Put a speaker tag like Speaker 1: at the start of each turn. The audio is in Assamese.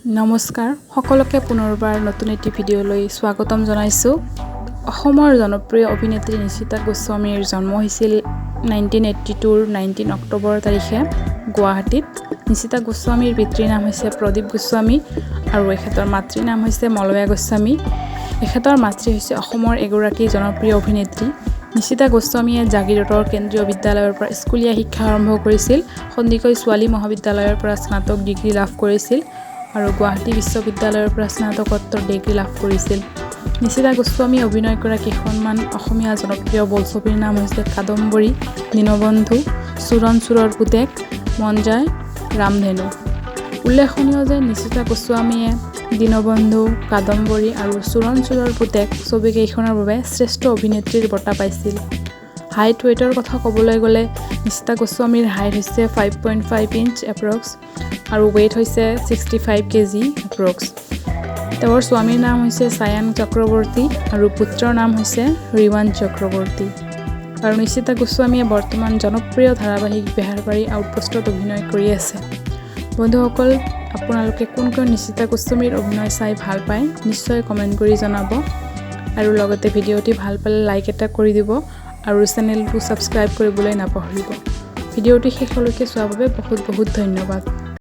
Speaker 1: নমস্কাৰ, সকলোকে পুনৰবাৰ নতুন এটি ভিডিঅ'লৈ স্বাগতম জনাইছোঁ। অসমৰ জনপ্ৰিয় অভিনেত্ৰী নিশিতা গোস্বামীৰ জন্ম হৈছিল 1982ৰ 19 অক্টোবৰ তাৰিখে গুৱাহাটীত। নিশিতা গোস্বামীৰ পিতৃৰ নাম হৈছে প্ৰদীপ গোস্বামী আৰু এখেতৰ মাতৃৰ নাম হৈছে মলয়া গোস্বামী। এখেতৰ মাতৃ হৈছে অসমৰ এগৰাকী জনপ্ৰিয় অভিনেত্ৰী। নিশিতা গোস্বামীয়ে জাগীৰোডৰ কেন্দ্ৰীয় বিদ্যালয়ৰ পৰা স্কুলীয়া শিক্ষা আৰম্ভ কৰিছিল। সন্দিকৈ ছোৱালী মহাবিদ্যালয়ৰ পৰা স্নাতক ডিগ্ৰী লাভ কৰিছিল আৰু গুৱাহাটী বিশ্ববিদ্যালয়ৰ পৰা স্নাতকোত্তৰ ডিগ্ৰী লাভ কৰিছিল। নিশিতা গোস্বামীয়ে অভিনয় কৰা কেইখনমান অসমীয়া জনপ্ৰিয় বোলছবিৰ নাম হৈছে কাদম্বৰী, দীনবন্ধু, চোৰণ চোৰৰ পুতেক, মন যায়, ৰামধেনু। উল্লেখনীয় যে নিশিতা গোস্বামীয়ে দীনবন্ধু, কাদম্বৰী আৰু চোৰণ চোৰৰ পুতেক ছবিকেইখনৰ বাবে শ্ৰেষ্ঠ অভিনেত্ৰীৰ বঁটা পাইছিল। হাইট ৱেইটৰ কথা ক'বলৈ গ'লে নিশিতা গোস্বামীৰ হাইট হৈছে 5.5 ইঞ্চ এপ্ৰক্স আৰু ৱেইট হৈছে 65 কেজি এপ্ৰক্স। তেওঁৰ স্বামীৰ নাম হৈছে চায়ান চক্ৰৱৰ্তী আৰু পুত্ৰৰ নাম হৈছে ৰিৱান চক্ৰৱৰ্তী। আৰু নিশিতা গোস্বামীয়ে বৰ্তমান জনপ্ৰিয় ধাৰাবাহিক বেহাৰবাৰী আউটপোষ্টত অভিনয় কৰি আছে। বন্ধুসকল, আপোনালোকে কোন কোন নিশিতা গোস্বামীৰ অভিনয় চাই ভাল পায়, নিশ্চয় কমেণ্ট কৰি জনাব আৰু লগতে ভিডিঅ'টি ভাল পালে লাইক এটা কৰি দিব আৰু চেনেলটো ছাবস্ক্ৰাইব কৰিবলৈ নাপাহৰিব। ভিডিঅ'টি শেষলৈকে চোৱাৰ বাবে বহুত বহুত ধন্যবাদ।